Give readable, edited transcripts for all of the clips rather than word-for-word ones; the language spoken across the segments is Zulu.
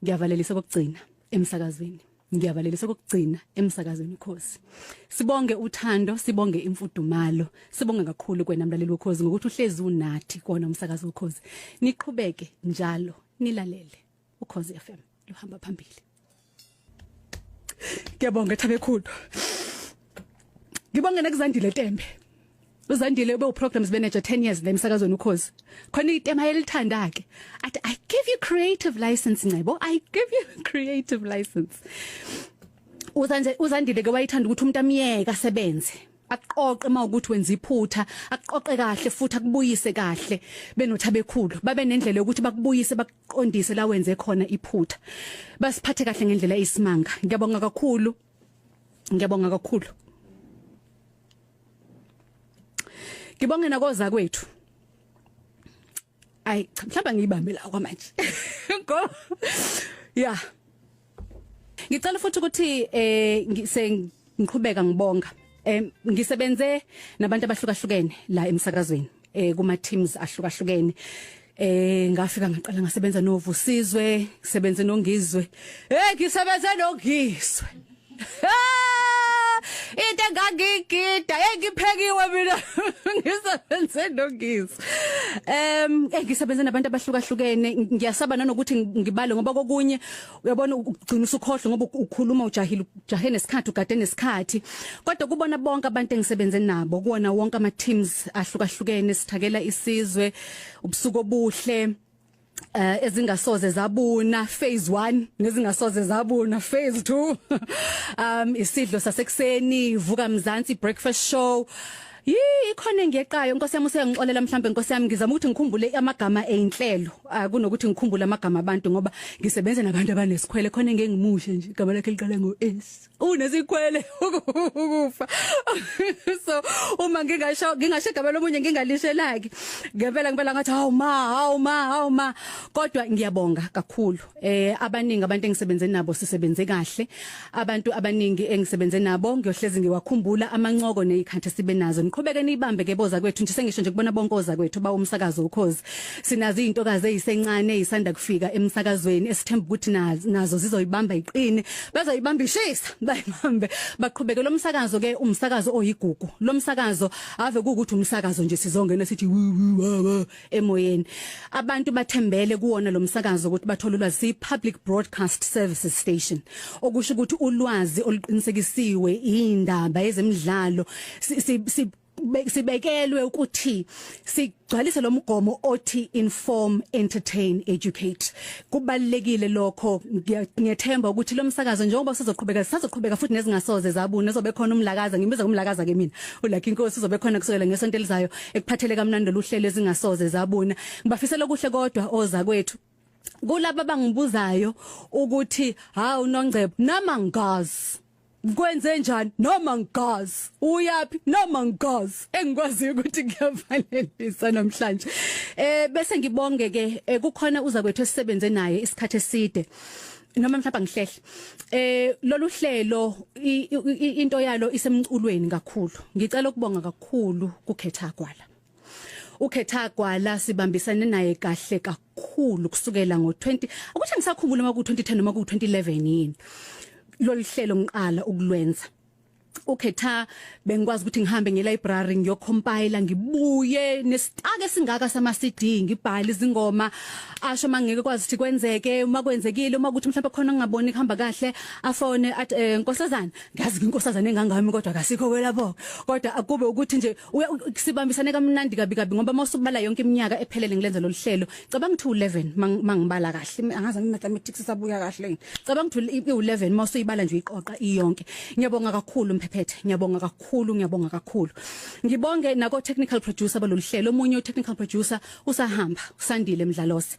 Ngiyavalelisa kokugcina emsakazweni. Ngiyavalelisa kokugcina emsakazweni ukhozi. Sibonge uthando, sibonge imfudumalo, sibonge kakhulu kwena mlaleli wokhozi ngokuthi uhlezi unathi kona umsakazo wokhozi. Niqhubeke njalo nilalele ukhozi FM luhamba phambili. Ngiyabonga Thabekhulu. Ngibonge nakuzandile Tembe. Uzandile ube uprograms manager 10 years la emsakazweni ukhozi. Khona itema elithanda ke. Athi I give you creative license Ncebo. I give you creative license. Uzanje uzandile ke wayithanda ukuthi umuntu amyeke asebenze. Aqoqe mawukuthi wenza iphutha, aqoqe kahle futhi akubuyise kahle benothabekhulu. Babe nendlela yokuthi bakubuyise bakuqondise la wenze khona iphutha. Basiphathe kahle ngendlela eyisimanga. Ngiyabonga kakhulu. Ngiyabonga kakhulu. Ngibonge nakoza kwethu. Ay cha mhlawumbe ngiyibambe la kwamanje. Ngo. Yeah. Ngicela futhi ukuthi eh ngise ngiqhubeka ngibonga. Eh ngisebenze nabantu abahlukahlukene la emsakazweni eh kuma teams ahlukahlukene. Eh ngafika ngaqala ngasebenza noVusizwe, ngisebenze noNgizwe. Hey ngisebenze noNgizwe. Into engangigida engiphekiwe mina ngisebenze noNgizwe. Ngisebenze nabantu abahlukahlukene ngiyasaba nanokuthi ngibale ngoba kokunye uyabona ugcina usukhohlwa ngoba ukhuluma ujahile ujahe nesikhathi ugade nesikhathi. Kodwa kubona bonke abantu engisebenze nabo kuwona wonke ama teams ahlukahlukene sithakela isizwe ubusuku obuhle ezingasoze zabuna phase 1 nezingasoze zabuna phase 2 isidlo sasekuseni vuka mzansi breakfast show Yi ikhona engiyeqayo Nkosi yami useyangixolela mhlambe Nkosi yami ngizama ukuthi ngikhumbule amagama einhlelo kunokuthi ngikhumbule amagama abantu ngoba ngisebenza nabantu abanesikhwele khona engengimushe nje igama lakhe liqala ngo S unesikhwele ukufa so uma ngingasho ngingasho igama lomunye ngingalishelaki ngempela ngempela ngathi hawu ma hawu ma hawu ma kodwa ngiyabonga kakhulu eh abaningi abantu engisebenze nabo sisebenze kahle abantu abaningi engisebenze nabo ngiyohlezi ngiwakhumbula amancoko nezikhathi sibe nazo niqhubeke niyibambe ke boza kwethu nje sengisho nje kubona bonke oza kwethu ba umsakazo ukhozi sinazo izintokazi ezisencane ezisanda kufika emsakazweni esithemba ukuthi nazo zizoyibamba iqine bazoyibamba ishisa bayibambe baqhubeke lo msakazo ke umsakazo oyigugu lo msakazo ave kuukuthi umsakazo nje sizongena sithi emoyeni abantu bathembele kuwona lo msakazo ukuthi bathole ulwazi public broadcast services station okusho ukuthi ulwazi oluqinisekisiwe indaba ezemidlalo sibekelwe ukuthi sigcwalise lo mgomo othi inform entertain educate kubalekile lokho ngiyethemba ukuthi lo msakazo njengoba sizoqhubeka sizoqhubeka futhi nezingasoze zabuna ezobe khona umlakaza ngimbiza ngomlakaza ke mina uLucky Nkosi uzobe khona kusukela ngesonto elizayo ekuphathele kamnandi luhlelo ezingasoze zabuna ngibafisela okuhle kodwa oza kwethu kulaba abangibuzayo ukuthi hawu nongcebo nama ngazi kwenze njani noma ngigazi uyapi noma ngigazi engikwaziyo ukuthi ngiyavalelisa namhlanje eh bese ngibonge ke kukhona uza kwethu esisebenze naye isikhathi eside noma mhlawumbe ngihlehle eh lolu hlelo into yalo isemculweni kakhulu ngicela ukubonga kakhulu kukhetha kwala ukhetha gwala sibambisane naye kahle kakhulu kusukela ngo20 ukuthi angisakhumbula uma ku 2010 noma ku 2011 yini lolu hlelo ngiqala ukulwenza ukhetha bengikwazi ukuthi ngihambe nge-library ngiyocompile ngibuye nesitaka esingaka sama CD ngibhale izingoma asho mangeke kwazi ukuthi kwenzeke uma kwenzekile uma ukuthi mhlawumbe khona ngingaboni kuhamba kahle afone athi eh, nkosazana ngazi inkosazana engangami kodwa kasikho kwelapho kodwa akube ukuthi nje sibambisane kamnandi kabi kabi ngoba mawusubala yonke iminyaka ephelele ngilenza lolu hlelo cabanga ukuthi u11 mangibala kahle angazi mathematics sabuya kahle cabanga ukuthi u11 mawusuyibala nje uyiqoqa iyonke ngiyabonga kakhulu mphephethe ngiyabonga kakhulu ngiyabonga kakhulu ngibonge nako technical producer balolu hlelo omunye u technical producer usahamba usandile mdlalose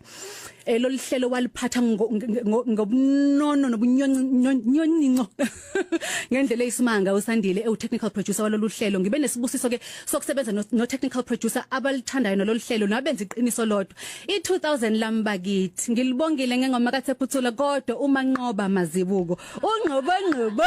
eh lolu hlelo waliphatha ngobunono nobunyoncinco ngendlela eyisimanga usandile ewu technical producer walolu hlelo ngibe nesibusiso ke sokusebenza no technical producer abalithandayo nalolu hlelo nabenza iqiniso lodwa i2000 lambakithi ngilibongile ngengoma kaThephuthula kodwa uma nqoba mazibuko ungqobo ngqobo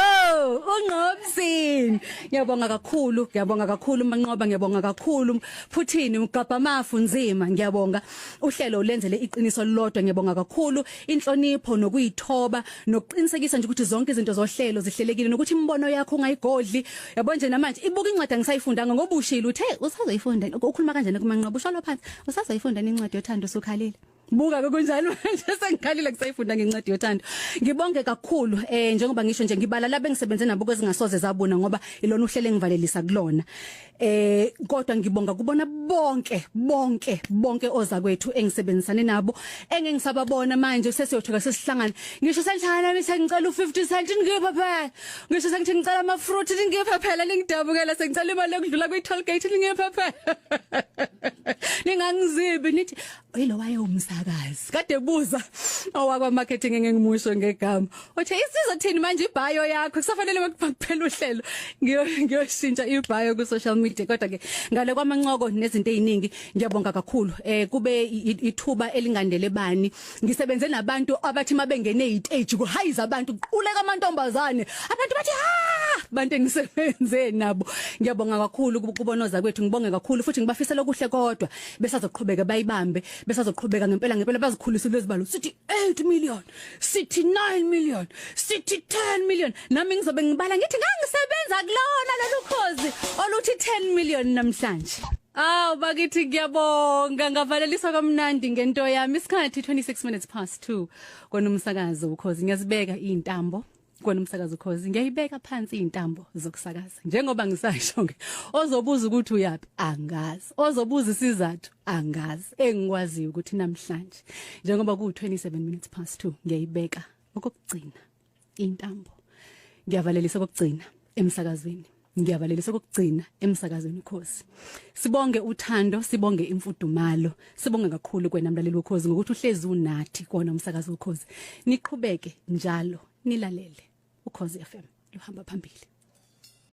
ungqobsini ngiyabonga kakhulu ngiyabonga kakhulu manqoba ngiyabonga kakhulu phuthini ugabha amafu nzima ngiyabonga uhlelo ulenzele iqiniso lodwa. Kodwa ngiyabonga kakhulu inhlonipho nokuyithoba nokuqinisekisa nje ukuthi zonke izinto zohlelo zihlelekile nokuthi imibono yakho ungayigodli. Yabo nje namanje ibuka incwadi angisayifundanga ngoba ushilo uthe usazoyifunda, ukhuluma kanjani kumanqoba usholo phansi, usazoyifunda incwadi yothando usukhalile. Buka ke kunjalo manje sengikhalile kusayifunda ngencwadi yothando. Ngibonge kakhulu njengoba ngisho nje ngibala laba engisebenze nabo kwezingasoze zabona ngoba ilona uhlele engivalelisa kulona. Kodwa ngibonga kubona bonke bonke bonke ozakwethu engisebenzisane nabo engengisababona manje sesiyothoka sesihlangana. Ngisho senhlangana nami sengicela u50 cent ngiphe phela. Ngisho sengithi ngicela ama fruit ngiphe phela ningidabukela sengicela imali yokudlula kwi toll gate ngiphe phela. Ningangizibi nithi yilo wayewumsakazi kade buza owakwa marketing engingimusho ngegama uthe isizothini manje ibio yakho kusafanele makuphela uhlelo ngiyoshintsha ibio ku social media. Kodwa ke ngale kwamancoko nezinto eziningi ngiyabonga kakhulu, kube ithuba elingandele bani. Ngisebenze nabantu abathi mabengene istage kuhayiza abantu, kuquleka amantombazane, abantu bathi ha, bantu engisebenze nabo. Ngiyabonga kakhulu kubonoza kwethu, ngibonge kakhulu futhi ngibafisela okuhle, kodwa besazoqhubeka bayibambe, besazoqhubeka ngempela ngempela bazikhulise lezibalo, sithi 8 million, sithi 9 million, sithi 10 million. Nami ngizobe ngibala ngithi ngangisebenza kulona lolu khozi oluthi 10 million namhlanje. Aw bakithi, ngiyabonga, ngavalelisa kamnandi ngento yami. Isikhathi 26 minutes past 2 kona umsakazo ukhozi. Ngiyazibeka intambo kona umsakazo ukhozi, ngiyayibeka phansi intambo zokusakaza. Njengoba ngisasho nge ozobuza ukuthi uyapi angazi, ozobuza isizathu angazi. Engikwaziyo ukuthi namhlanje njengoba ku 27 minutes past 2 ngiyayibeka okokugcina intambo, ngiyavalelisa okokugcina emsakazweni, ngiyavalelisa okokugcina emsakazweni ukhozi. Sibonge uthando, sibonge imfudumalo, sibonge kakhulu kwena mlaleli wokhozi ngokuthi uhlezi unathi kona umsakazo ukhozi. Niqhubeke njalo nilalele ukhozi FM, luhamba phambili.